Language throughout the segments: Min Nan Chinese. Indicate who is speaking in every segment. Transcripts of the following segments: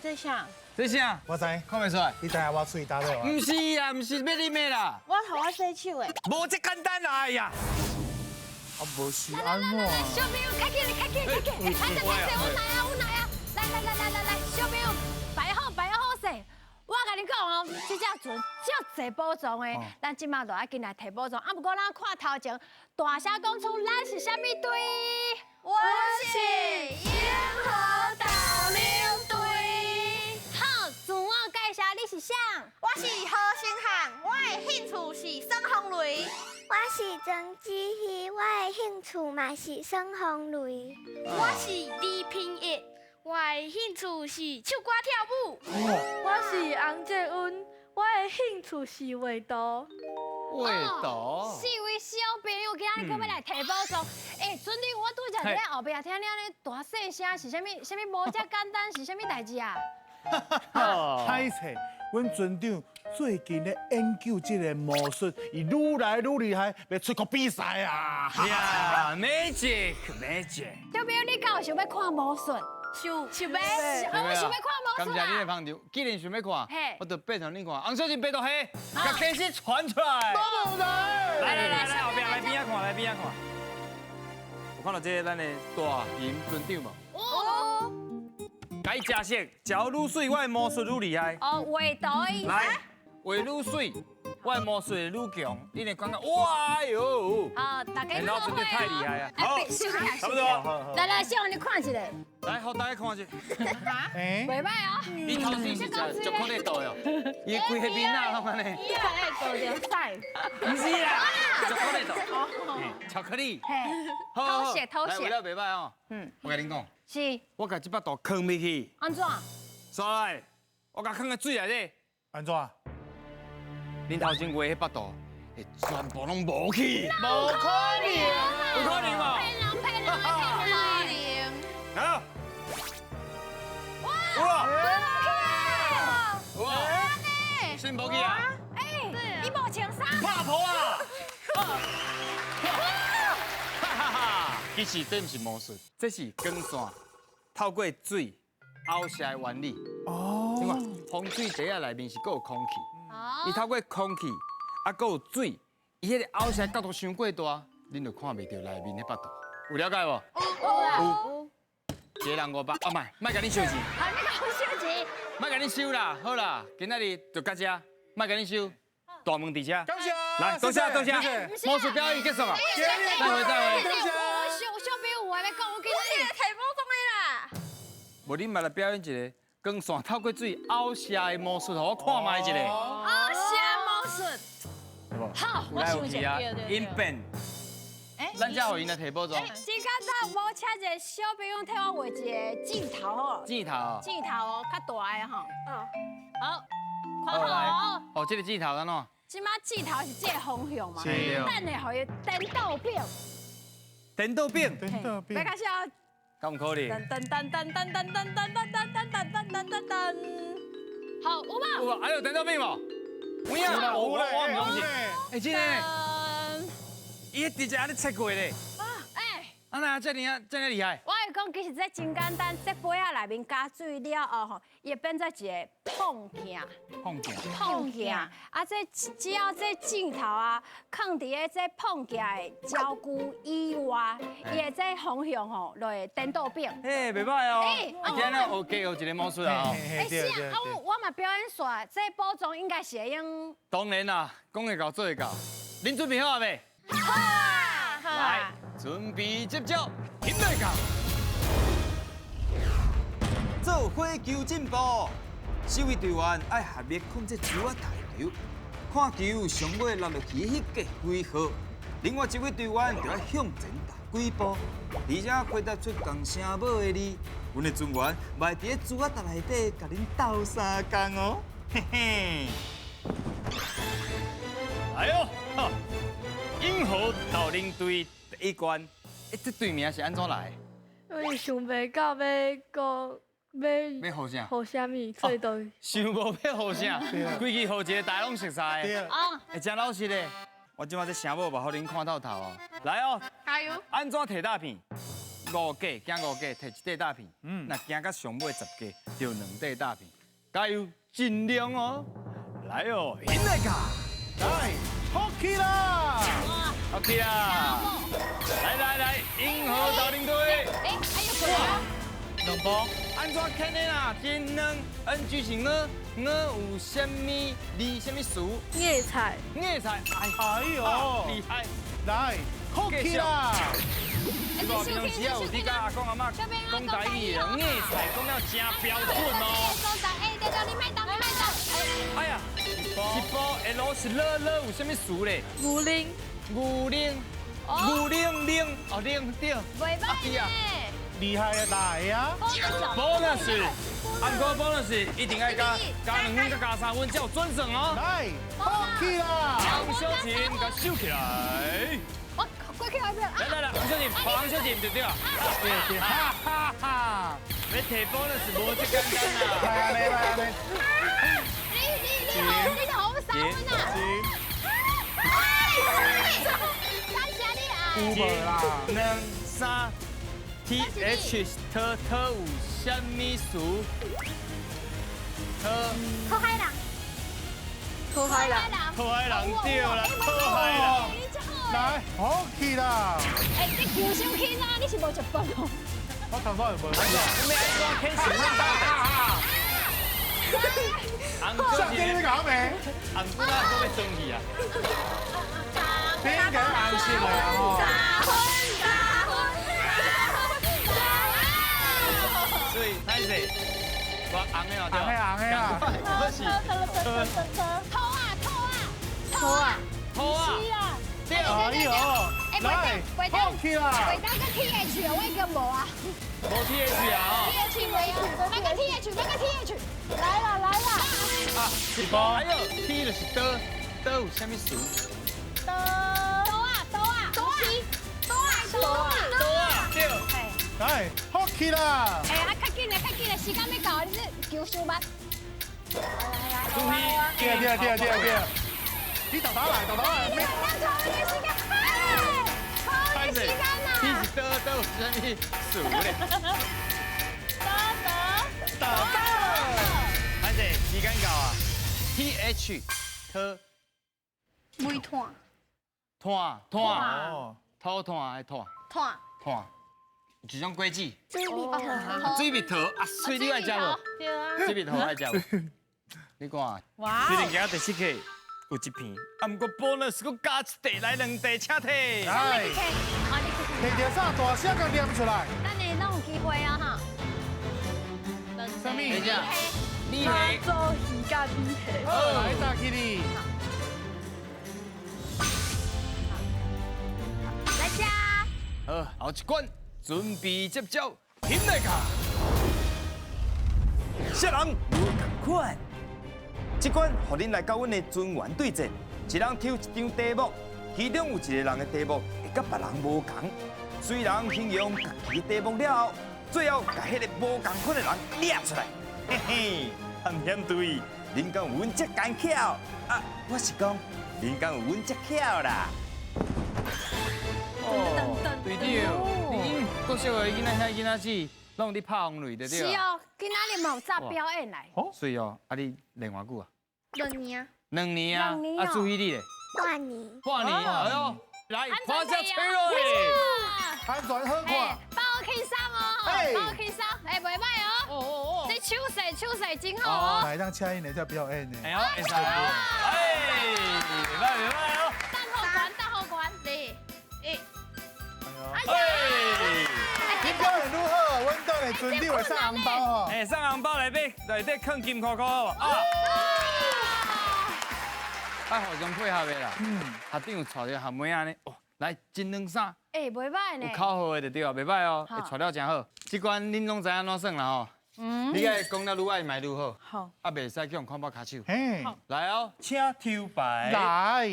Speaker 1: 這啥？
Speaker 2: 這啥？
Speaker 3: 我知，
Speaker 2: 看袂出來。
Speaker 3: 你知影我喙焦咧？
Speaker 2: 毋是啦，毋是欲啉的啦。
Speaker 1: 我予我洗手的。
Speaker 2: 無這簡單啦，哎呀！
Speaker 3: 啊，無是按怎？
Speaker 4: 來來來，小朋友，較緊，較緊，較緊！哎，歹勢歹勢，阮來啊，阮來啊！來來來來來來，小朋友，擺好擺好勢。我共你講哦，這隻船足濟寶藏的，咱這馬就愛緊來提寶藏。啊，毋過咱看頭前，大聲講出咱是啥物隊？
Speaker 5: 我是銀河導領隊。
Speaker 4: 好，自我介紹，你是啥？
Speaker 5: 我是何星漢，我的興趣是耍風雷。
Speaker 6: 我是曾子希，我的興趣嘛是耍風雷。
Speaker 5: 我是李平一，我的興趣是唱歌跳舞。
Speaker 7: 我是洪哲恩，我的興趣是畫圖。
Speaker 2: 畫圖。
Speaker 4: 四位小朋友今仔日閣欲來提寶藏。欸，船長，我拄才佇咧後壁聽你按呢大細聲，是啥物？啥物無遮簡單？是啥物代誌啊？
Speaker 3: 歹勢，阮船長最近咧研究這个魔術，伊愈來愈厲害，欲出國比賽啊！
Speaker 2: 呀，magic magic。
Speaker 4: 小朋友，你敢有想欲看魔術？
Speaker 5: 想
Speaker 4: 想欲，我想欲看魔術。
Speaker 2: 感謝你的捧場，既然想欲看，我就變予恁看。洪小姐，白頭蝦，共電視傳出來。
Speaker 8: 來來來來，後壁來邊仔看，來邊仔看。有看到這个咱的
Speaker 2: 大型船長無？
Speaker 4: 哦。
Speaker 8: 共伊食色，食愈媠，我的魔術愈厲害。
Speaker 4: 哦，畫圖的意思。
Speaker 8: 來，畫愈媠，我的魔術愈強。你會感覺哇喲！
Speaker 4: 好，大家
Speaker 8: 老真的太厲害啊！好，差不多。
Speaker 4: 來來，小你看一下。
Speaker 8: 來，予大家看一下。
Speaker 4: 袂䆀哦。
Speaker 2: 你頭先是食巧克力豆喲？伊規个面仔攏按呢。
Speaker 1: 伊愛豆就屎。
Speaker 8: 毋是啦，巧克力豆。巧克力。
Speaker 4: 嘿。偷寫偷寫。
Speaker 2: 來，為了袂䆀哦。嗯。我共恁講。
Speaker 4: 是。
Speaker 8: 我共這腹肚囥入去。
Speaker 4: 按怎？
Speaker 8: 煞來，我共囥佇水內底。
Speaker 3: 按怎？
Speaker 2: 恁頭先畫彼腹肚，會全部攏無去。
Speaker 4: 無可能，
Speaker 8: 有可能無？
Speaker 4: 騙人騙人騙人！
Speaker 8: 來咯！
Speaker 4: 哇！
Speaker 2: 哇！先無去啊！
Speaker 4: 欸，你無穿衫。
Speaker 8: 拍破啊！
Speaker 2: 哈哈哈！其實這毋是魔術，這是光線透過水拗射的原理。哦。你看，風水袋仔內面是閣有空氣。伊透過空氣，啊，閣有水，伊彼个拗射角度傷過大，恁就看袂著內面彼腹肚。有了解無？有。一个人500，啊，莫，莫共恁收錢。
Speaker 4: 啊，你共我收錢？
Speaker 2: 莫共恁收啦，好啦，今仔日就到這，莫共恁收。
Speaker 8: 大門佇遮。
Speaker 3: 感謝。
Speaker 8: 來，多謝多謝。
Speaker 2: 魔術表演結束啊！再會再會。
Speaker 4: 我小小朋友有話欲講，我今仔日
Speaker 5: 提寶藏的啦。
Speaker 2: 無，恁嘛來表演一个光線透過水拗射的魔術，予我看覓一下。
Speaker 4: 拗射魔術。好，我想一下。
Speaker 8: 應變。
Speaker 2: 咱才予𪜶來提寶藏。
Speaker 4: 真簡單，我請一个小朋友替我畫一个箭頭吼。
Speaker 2: 箭頭。
Speaker 4: 箭頭哦，較大的吼。嗯。好，看好哦。
Speaker 2: 哦，這个箭頭按怎？
Speaker 4: 這馬箭頭是這个方向嘛？等下予伊顛倒變。
Speaker 8: 顛倒變。
Speaker 3: 顛倒變。
Speaker 4: 欲開始哦。
Speaker 2: 敢有可能？
Speaker 4: 噔噔噔噔噔噔噔噔噔噔噔噔噔噔。好，有無？
Speaker 2: 有無？還有顛倒變無？有影，我毋相信。欸，真的。
Speaker 8: 伊直接按呢切過咧。
Speaker 4: 欸。
Speaker 2: 啊哪遮爾啊遮爾厲害？
Speaker 4: 我會講，其實這真簡單，這杯仔內面加水了後吼，伊會變做一个膨鏡。
Speaker 2: 膨鏡。
Speaker 4: 膨鏡。啊，這只要這鏡頭啊，囥佇咧這膨鏡的焦距以外，伊的這方向吼，就會顛倒變。
Speaker 8: 欸，袂䆀哦。
Speaker 4: 欸，
Speaker 2: 今日學加學一个魔術啊！
Speaker 4: 欸，是啊，啊我我嘛表演煞，這寶藏應該是會用。
Speaker 2: 當然啦，講會到做會到。恁準備好未？
Speaker 4: 好啊！
Speaker 2: 來，準備接招，起來講。
Speaker 9: 做火球進步，四位隊員愛合力控制球仔彈球，看球上尾落落去彼個幾號，另外一位隊員就愛向前踏幾步，而且回答出仝聲母的字，阮的船員嘛會佇咧珠仔搭內底共恁鬥相共哦，嘿嘿。
Speaker 8: 來喲，銀河導領隊第一關，
Speaker 2: 欸，這隊名是按怎來
Speaker 7: 的？因為想袂到欲講欲
Speaker 2: 欲予啥？
Speaker 7: 予啥物，所以就
Speaker 2: 想無欲予啥，規氣予一个大家攏熟似的。
Speaker 4: 啊，
Speaker 2: 欸，真老實咧，我這擺這聲母嘛，予恁看透透哦。
Speaker 8: 來哦，
Speaker 5: 加油！
Speaker 8: 按怎提大片？
Speaker 2: 5格，行5格，摕1块大片。嗯，若行到上尾10格，就2块大片。加油，尽量哦！来哦，起来噶！
Speaker 3: 来，好起啦！
Speaker 2: 好起啦！来来来，银河岛领队。
Speaker 4: 哎，还有过来。
Speaker 2: 两步，按怎看的啦？真两 NG 是我，我有啥物？你啥物词？
Speaker 7: 叶菜。
Speaker 2: 叶菜，
Speaker 3: 哎呦，
Speaker 2: 厉害！
Speaker 3: 来，好起啦！
Speaker 2: 你无平常时啊，有伫佮阿公阿嬷讲台语的，叶菜讲了真标准哦。
Speaker 4: 哎，对对，你莫动，你莫动。
Speaker 2: 哎呀，一步 L 是乐乐有啥物词咧？
Speaker 7: 牛奶。
Speaker 2: 牛奶，牛奶奶，哦奶对。
Speaker 4: 袂歹呢。
Speaker 3: 厉害啊，来啊
Speaker 2: ！bonus，按过 bonus 一定爱加2分，加3分，才有准算哦。
Speaker 3: 来，好起啦！
Speaker 8: 黄小琴，共收起来。
Speaker 4: 我过去那边。
Speaker 8: 来来来，黄小琴，黄小琴就对了。
Speaker 2: 对对，哈哈哈！要提 bonus 无这简单啦。
Speaker 3: 来来来来。
Speaker 4: 你好3分啊！感谢你啊！
Speaker 3: 有无啦
Speaker 2: ？2、3。T H 特特有啥物词？特
Speaker 6: 特海人，
Speaker 7: 特海人，
Speaker 8: 特海人对啦，特海人。
Speaker 3: 来，好起啦！
Speaker 4: 哎，这球伤轻啊，你是无食饭哦？
Speaker 3: 我头先有无？
Speaker 2: 你要按怎轻手？
Speaker 3: 上今你搞咩？
Speaker 2: 红姑仔阁欲转去啊？
Speaker 3: 边个红色的啊？
Speaker 2: 所以，歹势，我红的哦，
Speaker 3: 红的红的啊！
Speaker 2: 我是
Speaker 4: 拖啊拖啊拖啊
Speaker 2: 拖啊！
Speaker 3: 对，哎呦，来，好起啦！
Speaker 4: 袂当个 T H 我已经无啊。
Speaker 2: 无 T H 啊
Speaker 4: ！T H 没啊，那个 T H，那个 T H，
Speaker 1: 来了来了。
Speaker 2: 啊，一步，哎呦，T 就是刀，刀有啥物词？
Speaker 1: 刀
Speaker 4: 刀啊刀啊刀啊刀啊刀啊
Speaker 2: 刀啊，对。
Speaker 3: 来，好起啦！
Speaker 4: 哎，啊，较紧咧，较紧咧，时间欲到，你这球伤慢。
Speaker 2: 来来来，
Speaker 3: 对对对对对，你豆豆来，豆豆来。
Speaker 4: 你时间，哎，时间啊！
Speaker 2: 你是刀刀有啥物词咧？
Speaker 1: 刀刀
Speaker 2: 刀刀。歹势，时间到啊！T H 特。
Speaker 5: 煤炭。
Speaker 2: 炭炭。土炭还炭？
Speaker 5: 炭。
Speaker 2: 炭。一种果子，
Speaker 6: 水蜜桃，
Speaker 2: 水蜜桃啊，水你爱食无？
Speaker 1: 对啊，
Speaker 2: 水蜜桃爱食无？你看，
Speaker 1: 哇，
Speaker 8: 虽然今第7课有1片，啊，毋过 bonus 阁加1块来2块，请提。
Speaker 3: 来，提著啥？大声共念出来。
Speaker 4: 等下拢有机会啊哈。
Speaker 3: 啥物？
Speaker 2: 等一下，
Speaker 7: 你虾做鱼甲米虾。
Speaker 3: 好，来打起你。
Speaker 4: 来吃。
Speaker 2: 好，后一关。准备接招，起来卡！
Speaker 9: 啥人无仝款？这关予恁来佮阮的船员对战，一人抽一张题目，其中有一个人的题目会佮别人无仝。虽然形容家己的题目了后，最后共彼个无仝款的人掠出来。嘿嘿，探险队，恁敢有阮遮艰巧？啊，我是讲，恁敢有阮遮巧啦？
Speaker 2: 哦，队长，你国小的囡仔遐囡仔子，拢伫拍风雷对对？
Speaker 4: 是哦，今仔日嘛有炸表演来。
Speaker 2: 是哦，啊你练偌久啊？
Speaker 5: 2年啊。
Speaker 2: 2年啊？啊，注意你咧。
Speaker 6: 半年。
Speaker 2: 半年，哎呦，来，花下吹落
Speaker 4: 来。
Speaker 3: 安全好看。
Speaker 4: 包轻松哦，包轻松，哎，袂歹哦。哦哦哦。这手势手势真好哦。
Speaker 3: 来，让请因来这表演呢。
Speaker 8: 哎呦，会使哦。哎，袂歹袂歹哦。
Speaker 4: 等好悬，等好悬，
Speaker 5: 二一。
Speaker 3: 哎，你表现如何？阮等下船长会送红包吼。
Speaker 8: 哎，送红包内底内底囥金箍箍啊。
Speaker 2: 爱互相配合的啦。嗯。学长带著学妹仔呢，哦，来一两三。
Speaker 4: 哎，袂歹呢。
Speaker 2: 有口号的就对啊，袂歹哦，会带了真好。这关恁拢知影按怎耍啦吼。嗯。你爱讲得愈爱嘛愈好。
Speaker 7: 好。
Speaker 2: 啊，袂使去予人看破跤手。
Speaker 3: 嘿。
Speaker 2: 来哦，
Speaker 8: 请抽牌。
Speaker 3: 来。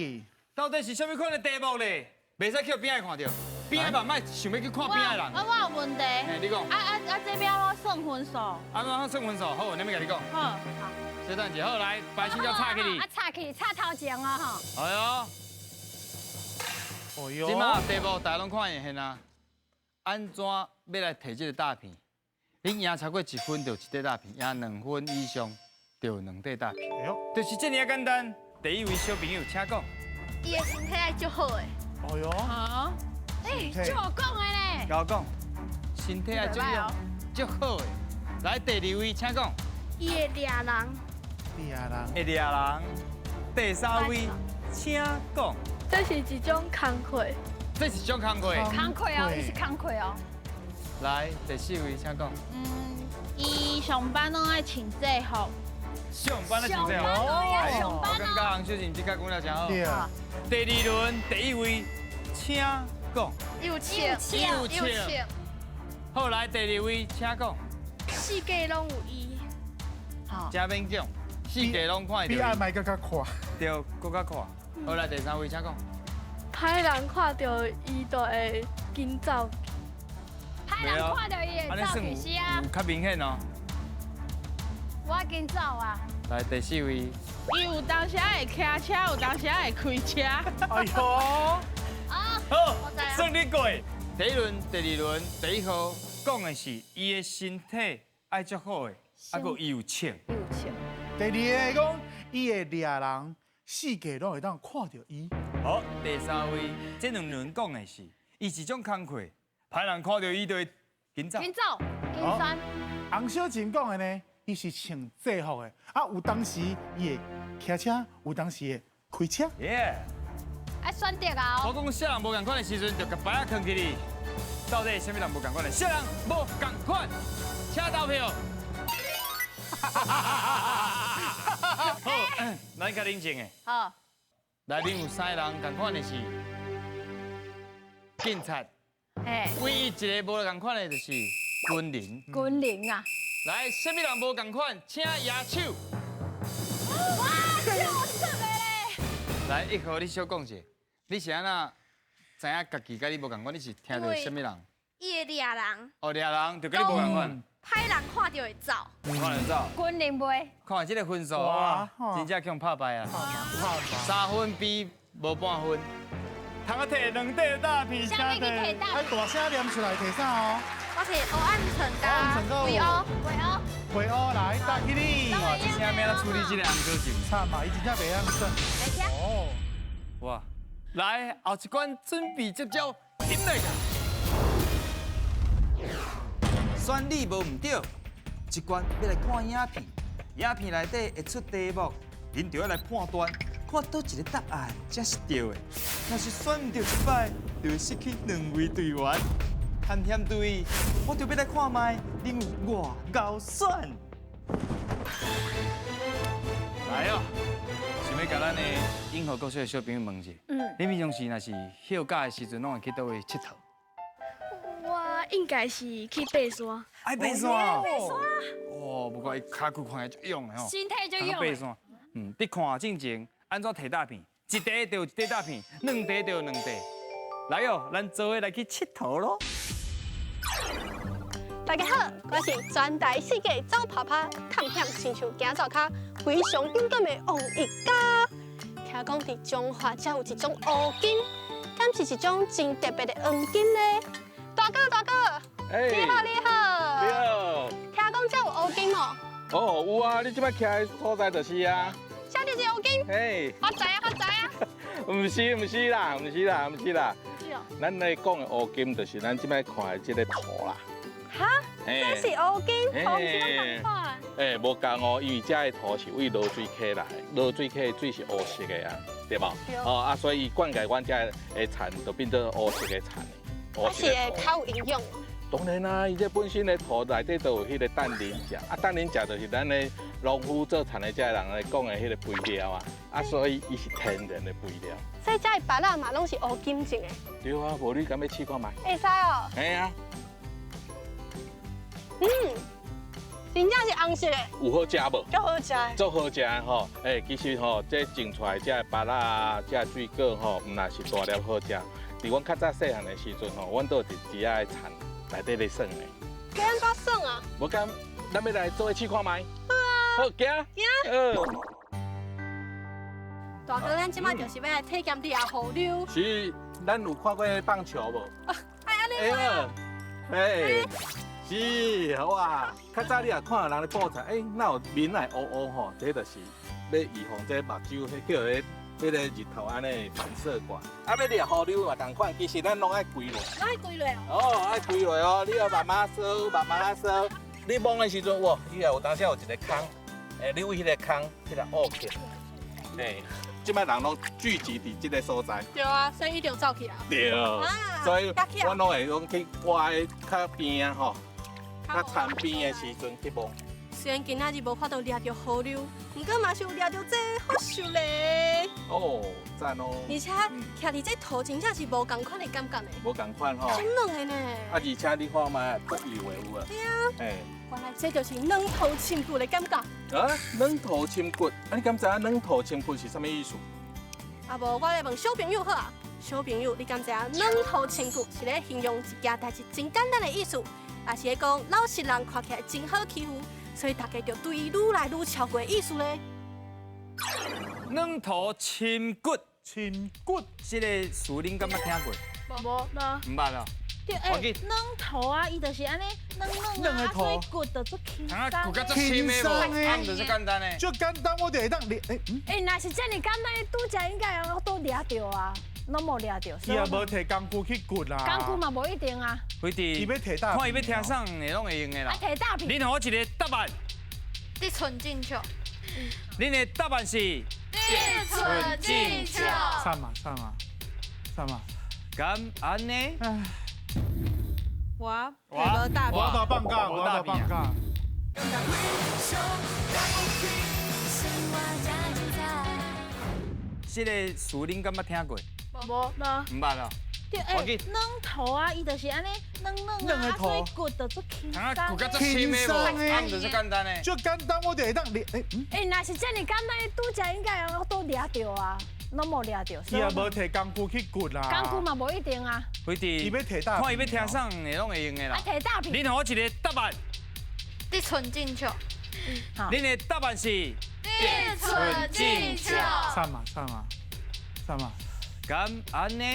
Speaker 2: 到底是啥物款的题目咧？袂使去边仔看著。边仔嘛，莫想欲去看边仔人。
Speaker 1: 啊，我有问题。
Speaker 2: 嘿，你讲。
Speaker 1: 啊，这边我算分数。
Speaker 2: 按怎算分数？好，你欲共你讲。
Speaker 1: 好。
Speaker 2: 好。稍等一下，好来，牌先叫插起去。
Speaker 4: 啊，插起，插头前哦吼。
Speaker 2: 哎呦。哦哟。这马题目大家拢看会现啊。啊，按怎欲來提這個詐騙？你贏超過1分就一塊詐騙，贏2分以上就2塊詐騙。
Speaker 8: 就是這爾簡單。第一位小朋友，請講。
Speaker 5: 伊的身體愛足好的。
Speaker 3: 哎喲，
Speaker 1: 啊，
Speaker 4: 哎，足好講的咧。
Speaker 2: 敖講，身體愛足好，足好的。來，第二位，請講。
Speaker 5: 伊會掠人。
Speaker 3: 掠人。
Speaker 8: 會掠人。第三位，請講。
Speaker 7: 這是一種工課。
Speaker 2: 這是種工課。
Speaker 4: 工課哦，伊是工課哦。
Speaker 2: 來，第四位，請講。
Speaker 1: 嗯，伊上班攏愛穿制服。
Speaker 8: 上班咧穿制服。
Speaker 4: 上班
Speaker 2: 我感覺洪秀仁這個講了真好。
Speaker 3: 對啊。
Speaker 8: 第二輪第一位，請講。
Speaker 5: 有穿，
Speaker 2: 有穿。好，來第二位，請講。
Speaker 5: 四界攏有伊。
Speaker 4: 好。
Speaker 2: 這免講，四界攏看
Speaker 3: 比阿麥閣較快。
Speaker 8: 對，閣較快。
Speaker 2: 好，來第三位，請講。
Speaker 7: 歹人看到伊就會緊走。
Speaker 4: 歹人看到伊會走去是啊。
Speaker 8: 較明顯哦。
Speaker 4: 我緊走啊。
Speaker 2: 來第四位。
Speaker 1: 伊有當時會騎車，有當時會開車。
Speaker 8: 哎喲。
Speaker 4: 啊。
Speaker 8: 好，算你過。
Speaker 2: 第一輪、第二輪、第一號
Speaker 8: 講的是伊的身體愛足好的，啊，閣伊有穿。
Speaker 7: 有穿。
Speaker 3: 第二个講，伊會掠人，四界攏會當看著伊。
Speaker 8: 好，第三位，這兩輪講的是，伊是種工課，歹人看著伊就會緊走。
Speaker 4: 緊走，緊走。
Speaker 3: 洪小琴講的呢，伊是穿制服的，啊，有當時伊會騎車，有當時會開車。
Speaker 8: 耶！
Speaker 4: 愛選擇啊！
Speaker 2: 我講啥人無仝款的時陣，就共牌仔囥起哩。
Speaker 8: 到底啥物人無仝款的？
Speaker 2: 啥人無仝款？請投票。
Speaker 8: 好，咱較冷靜的。
Speaker 4: 好。
Speaker 2: 內面有三个人仝款的是警察，唯一一个無仝款的就是軍人。
Speaker 4: 軍人啊！
Speaker 2: 來，啥物人無仝款？請舉手。
Speaker 4: 哇，超出的咧！
Speaker 2: 來，一號，你小講一下，你是按怎知影家己佮你無仝款？你是聽著啥物人？
Speaker 5: 伊會掠人。
Speaker 8: 哦，掠人就佮你無仝款。
Speaker 5: 歹人看著會走。
Speaker 8: 看著走。
Speaker 4: 軍人袂。
Speaker 2: 看這個分數啊，真正去予拍敗啊！3分比無半分。
Speaker 8: 通啊提2塊大片，
Speaker 4: 啥物去提大
Speaker 3: 片？大聲念出來提啥哦？
Speaker 5: 我提黑暗城加圍毆。
Speaker 4: 圍毆。
Speaker 3: 圍毆來，打起你。
Speaker 8: 哇，這聲欲按怎處理這個紅果子？
Speaker 3: 慘啊，伊真正袂曉算。
Speaker 4: 來聽。
Speaker 3: 哦。
Speaker 8: 哇，
Speaker 2: 來後一關準備接招，進來。
Speaker 9: 選你無毋對，這關欲來看影片，影片內底會出題目，恁就欲來判斷，看佗一个答案才是對的。若是選毋對一擺，就會失去2位隊員。探險隊，我就欲來看覓，恁有偌𠢕選。
Speaker 2: 來哦，想欲共咱的永和國小的小朋友問一下，你平常時若是歇假的時陣，攏會去佗位𨑨迌？
Speaker 5: 我應該是去爬山。
Speaker 8: 愛爬山。
Speaker 4: 爬山。
Speaker 2: 哦，不過伊跤骨看起來足勇的吼。
Speaker 4: 身體足勇。
Speaker 8: 爬山。嗯，你看進前按怎提詐騙？一塊就一塊詐騙，2塊就2塊。來哦，咱做伙來去𨑨迌囉。
Speaker 7: 大家好，我是全台四界走趴趴、探險親像行灶跤，非常勇敢的王一嘉。聽講佇彰化才有一種烏金，敢是一種真特別的黃金呢？大哥，大哥，你好，你好。
Speaker 10: 你好。
Speaker 7: 聽講這有烏金哦。
Speaker 10: 哦，有啊，你這擺徛的所在就是啊。
Speaker 7: 這就是烏金。
Speaker 10: 嘿。
Speaker 7: 我知啊，我知啊。
Speaker 10: 毋是，毋是啦，毋是啦，毋是啦。
Speaker 7: 是哦。
Speaker 10: 咱咧講的烏金就是咱這擺看的這個圖啦。
Speaker 7: 哈？這是烏金，圖毋是攏仝款。
Speaker 10: 欸，無仝哦，因為這个土是為濁水溪來的，濁水溪的水是烏色的啊，對無？哦啊，所以伊灌溉阮這的田，就變做烏色的田。
Speaker 7: 啊，是會較有營養。
Speaker 10: 當然啦，伊這本身的土內底都有彼個氮磷鉀，啊，氮磷鉀就是咱的農夫做田的這个人來講的彼個肥料啊，啊，所以伊是天然的肥料。
Speaker 7: 所以這个芭樂嘛，攏是烏金種的。
Speaker 10: 對啊，無你敢欲試看覓？
Speaker 7: 會使哦。
Speaker 10: 嘿啊。
Speaker 7: 嗯，真正是紅色的。
Speaker 10: 有好食無？
Speaker 7: 足好食的。
Speaker 10: 足好食的吼，欸，其實吼，這種出來這个芭樂啊，這个水果吼，毋但是大粒好食。佇阮較早細漢的時陣吼，阮都有佇枝仔的田內底咧耍的。
Speaker 7: 欲按怎耍啊？
Speaker 10: 無敢，咱欲來做伙試看覓。
Speaker 7: 好啊。
Speaker 10: 好，行。
Speaker 7: 行。大哥，咱這擺就是欲來體驗掠河溜。
Speaker 10: 是，咱有看過棒球無？
Speaker 7: 啊，愛按呢。
Speaker 10: 嘿，是哇，较早你也看人咧补田，欸，哪有面会乌乌吼？这就是欲预防这目睭彼叫彼彼个日头按呢反射过来。啊，欲掠河流嘛仝款，其实咱拢爱跪落。
Speaker 7: 爱跪落
Speaker 10: 哦。爱跪落哦，你要慢慢扫，慢慢扫。你摸的时阵，哇，伊也有当时有一个空，欸，你为彼个空，彼个乌起来。嘿，这摆人拢聚集伫这个所在。
Speaker 7: 对啊，所以一定走起来。
Speaker 10: 对，所以我拢会讲去挂较边啊吼，较田边的时阵去摸。
Speaker 7: 虽然今仔日无法度掠著河流，毋过嘛是有掠著这福寿螺。
Speaker 10: 哦，赞哦！
Speaker 7: 而且徛伫这土真正是无仝款的感觉呢。
Speaker 10: 无仝款吼。
Speaker 7: 真软的呢。
Speaker 10: 啊，而且你看觅，足油的有啊。
Speaker 7: 对啊。欸。原来这就是软土深骨的感觉。
Speaker 10: 啊，软土深骨，啊，你敢知影软土深骨是啥物意思？
Speaker 7: 啊无，我来问小朋友好啊。小朋友，你敢知影软土深骨是咧形容一件代志真简单的意思，也是咧讲老实人看起来真好欺负，所以大家就对伊愈来愈超过的意思咧。
Speaker 8: 软土深骨，
Speaker 3: 深骨，
Speaker 8: 这个词恁敢捌听过？
Speaker 1: 无，
Speaker 8: 毋捌哦。
Speaker 1: 对，欸，软土啊，伊就是按呢软软啊，所以骨就足轻松。
Speaker 2: 骨较足深的无？啊，就是简单的。
Speaker 3: 足简单，我就会当掠。
Speaker 4: 欸，若是这么简单，拄则应该都掠著啊，拢无掠著。
Speaker 3: 伊也无提工具去掘啊。
Speaker 4: 工具嘛无一定啊。
Speaker 8: 伊
Speaker 3: 欲提大，
Speaker 8: 看伊欲听啥的，拢会用的啦。
Speaker 4: 啊，提大片。
Speaker 8: 恁予我一个答案。
Speaker 5: 得寸进尺。
Speaker 8: 恁的答案是？
Speaker 5: 得寸进尺。
Speaker 3: 啥嘛啥嘛啥嘛？
Speaker 8: 敢按呢？
Speaker 7: 我无大
Speaker 3: 我都放假，我都放假。
Speaker 8: 这个词恁敢捌听过？
Speaker 1: 无，
Speaker 8: 毋捌哦。
Speaker 1: 对，欸，软土啊，伊就是按呢软软啊，所以骨就足轻松。
Speaker 2: 骨较足深的无？啊，就是简单的。
Speaker 3: 足简单，我就会当掠。
Speaker 4: 欸，若是这么简单，拄则应该都掠著啊。拢无掠著。
Speaker 3: 伊也无提工具去掘啊。
Speaker 4: 工具嘛无一定啊。
Speaker 8: 伊
Speaker 3: 欲提大，
Speaker 8: 看伊欲听啥的，拢会用的啦。
Speaker 4: 啊，提大片。
Speaker 8: 恁予我一个答案。
Speaker 5: 得寸进尺。
Speaker 8: 恁的答案是？
Speaker 5: 得寸进尺。
Speaker 3: 啥嘛啥嘛啥嘛？
Speaker 8: 敢按呢？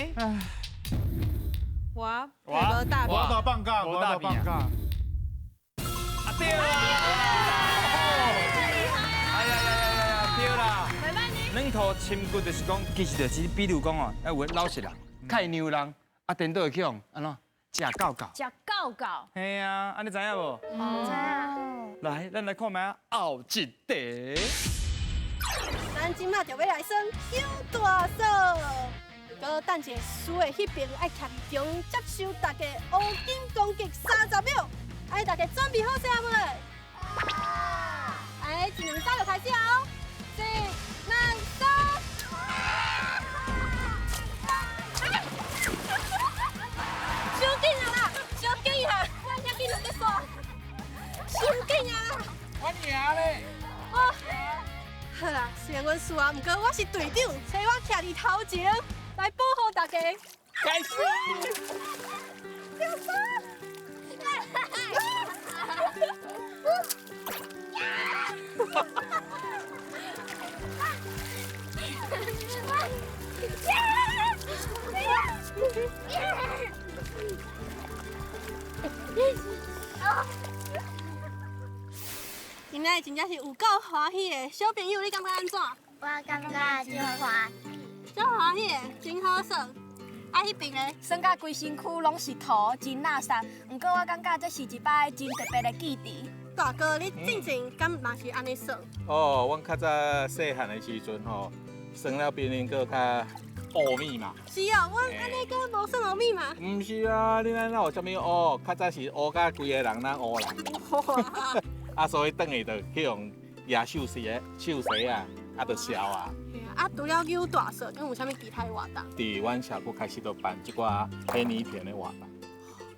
Speaker 7: 我无大，
Speaker 3: 我都放假，我都放假。
Speaker 8: 啊对啦！哎呀呀呀呀，对啦！软土深骨就是讲，其实就是比如讲哦，有的老实人，较会让人，啊，颠倒会去予按怎食狗狗？
Speaker 4: 食狗狗。
Speaker 8: 嘿啊，按呢知影无？
Speaker 6: 知影。
Speaker 8: 来，咱来看觅后一题。
Speaker 7: 咱这马就欲来耍揪大嫂。不过等一下输的彼边爱徛伫中接受大家乌金攻击30秒，爱大家准备好势啊无？哎，一两三就开始哦！一、两、三。伤紧啊啦，伤紧啊！我遐紧就咧刷，伤紧啊！
Speaker 2: 我赢咧。
Speaker 7: 哦，好啦，虽然阮输啊，毋过我是队长，所以我徛伫头前来保护大家。
Speaker 2: 开始。
Speaker 7: 今仔日真正是有够欢喜的，小朋友，你感觉按怎？
Speaker 6: 我感觉真欢喜，
Speaker 7: 真欢喜的，真好耍。啊，彼边咧，
Speaker 11: 耍甲规身躯拢是土，真垃圾。毋过我感觉这是一摆真特别的记忆。
Speaker 7: 大哥，你进前敢嘛是按呢耍？
Speaker 10: 哦，阮较早细汉的时阵吼，耍了比恁阁较乌米嘛。
Speaker 7: 是哦，阮按呢阁无算乌米嘛。
Speaker 10: 毋是啊，恁按哪有啥物乌？较早是乌甲规个人若乌人。啊，所以转去就去用野兽蛇的兽蛇啊，啊，就烧啊。
Speaker 7: 啊，除了揪大嫂，敢有啥物其他的活动？
Speaker 10: 伫阮社区开始就办这寡黑泥田的活动，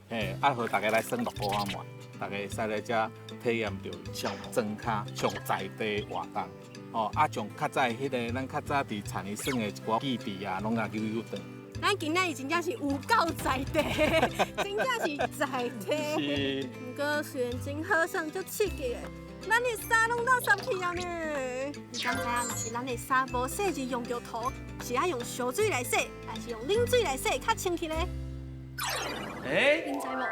Speaker 10: 嘿，啊，予大家来耍乐高仔嘛，大家会使来遮体验著上庄跤、上在地活动，哦，啊，将较早彼个咱较早伫田里耍的一寡记忆啊，拢共揪揪转。
Speaker 7: 咱今仔日真正是有够在地，真正是在地。
Speaker 10: 是。
Speaker 7: 毋过虽然真好耍，足刺激的，咱的衫拢落湿去啊呢。你敢知影，若是咱的衫无洗就用著土，是爱用烧水来洗，还是用冷水来洗较清气呢？
Speaker 8: 欸？
Speaker 7: 恁知无？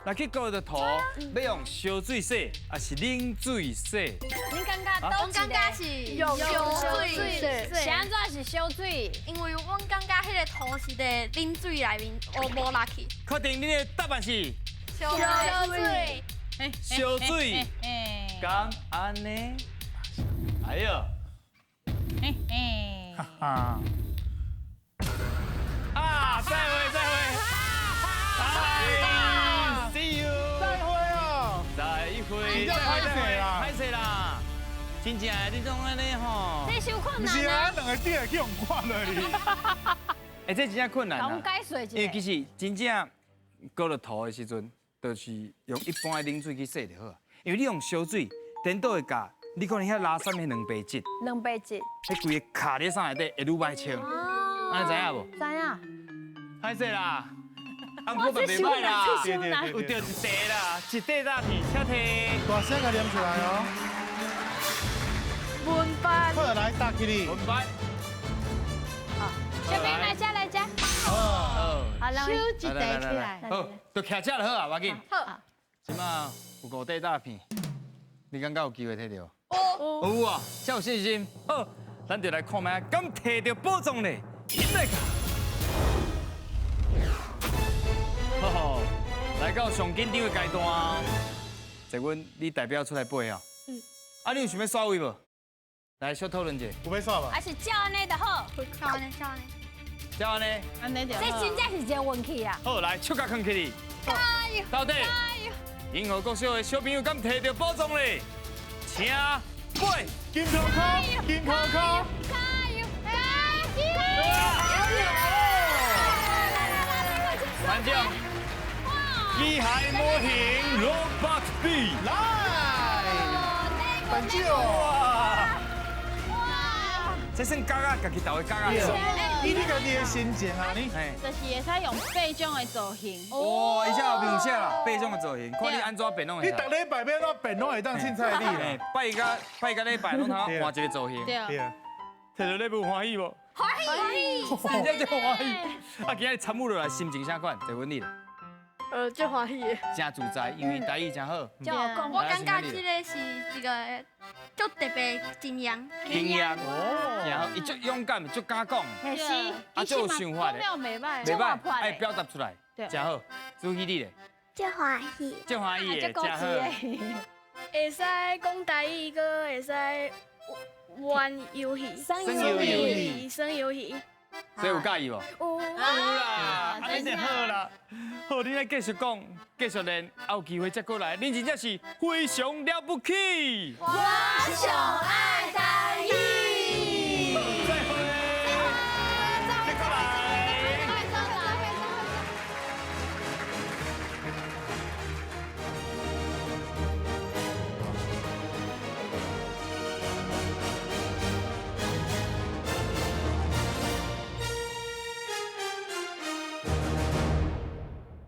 Speaker 2: 来去割的头，欲用烧水洗，抑是冷水洗？
Speaker 4: 你感觉？
Speaker 5: 我感觉是用烧水
Speaker 4: 洗。是按怎是烧水？
Speaker 5: 因为阮感觉彼个头是伫冷水内面乌无落去。
Speaker 2: 确定你的答案是？
Speaker 5: 烧水。
Speaker 2: 烧水。敢按呢？哎哟。
Speaker 1: 嘿嘿。
Speaker 3: 哈哈。
Speaker 2: 啊！再会，再会。拜，See you。
Speaker 3: 再会哦。
Speaker 2: 再会，再会，再会啦，歹势啦。真正的，你总按呢吼？
Speaker 4: 这伤困难。
Speaker 3: 毋是啊，两个鼎会去予挂落去。
Speaker 2: 欸，这真正困难啊。
Speaker 4: 因
Speaker 2: 为其实真正割了头的时阵，就是用一般的冷水去洗就好啊。因为你用烧水，颠倒会共你可能遐拉衫的蛋白质，
Speaker 4: 蛋白质，
Speaker 2: 彼规个卡咧衫内底会愈歹清。按呢知影无？
Speaker 4: 知影。
Speaker 2: 歹势啦，啊，毋过嘛袂歹啦，有著一块啦，一块大片，请提。
Speaker 3: 大声共念出来哦。
Speaker 5: 文班。
Speaker 3: 好，来打起你。
Speaker 2: 文班。
Speaker 4: 好，小朋友来遮来遮。
Speaker 2: 好。
Speaker 4: 好，
Speaker 1: 收一块起来。
Speaker 2: 好，就徛遮就好啊，无要紧。
Speaker 5: 好。
Speaker 2: 这马有五块大片，你感觉有机会提著？有。有啊，遮有信心。好，咱就来看觅，敢提著宝藏咧？来个。好，来到上紧张的阶段，坐稳，你代表出来飞哦。嗯。啊，你有想欲刷位无？来，小讨论一下。
Speaker 3: 有欲刷无？
Speaker 4: 还是照按呢就好。
Speaker 5: 照按呢，照按呢。
Speaker 2: 照按呢。
Speaker 1: 按呢就。
Speaker 4: 这真正是一个运气啊。
Speaker 2: 好，来，手共囥起来。
Speaker 4: 加油！
Speaker 2: 到底，银河国小的小朋友敢提著宝藏咧？请飞。
Speaker 3: 金箍箍，金箍箍。
Speaker 4: 加油！加油！
Speaker 2: 班长，机械模型 Robot B
Speaker 3: 来，班长，
Speaker 4: 哇，
Speaker 2: 这算角仔，家己投的角仔。
Speaker 3: 以你家己的心情啊，你
Speaker 1: 就是会使用八种的造型。
Speaker 2: 哦，伊遮后面有写啦，八种的造型，看你按怎变拢会。
Speaker 3: 你逐礼拜欲按怎变拢会当凊彩你啦。
Speaker 2: 拜甲拜甲礼拜拢通换一个造型。
Speaker 1: 对。
Speaker 2: 提著礼物欢喜无？
Speaker 4: 欢喜，
Speaker 2: 真正足欢喜。啊，今日参与落来，心情啥款？就问你啦。
Speaker 5: 足欢喜的。
Speaker 2: 真自在，因为台语真好。
Speaker 5: 我感觉这个是一个足特别的经验。
Speaker 2: 经验哦，然后伊足勇敢，足敢讲。
Speaker 4: 是。
Speaker 2: 啊，足有想法的。
Speaker 1: 袂歹，
Speaker 2: 袂歹，爱表达出来，真好。主喜你咧？
Speaker 6: 足欢喜。
Speaker 2: 足欢喜的，真好。
Speaker 5: 会使讲台语，阁会使玩游戏，
Speaker 4: 耍游戏，
Speaker 5: 耍游戏。
Speaker 2: 所以有佮意无？
Speaker 5: 有。
Speaker 2: 有啦，按呢就好啦。好，恁爱继续讲，继续练，啊有机会再过来。恁真正是非常了不起。
Speaker 4: 我上爱台语。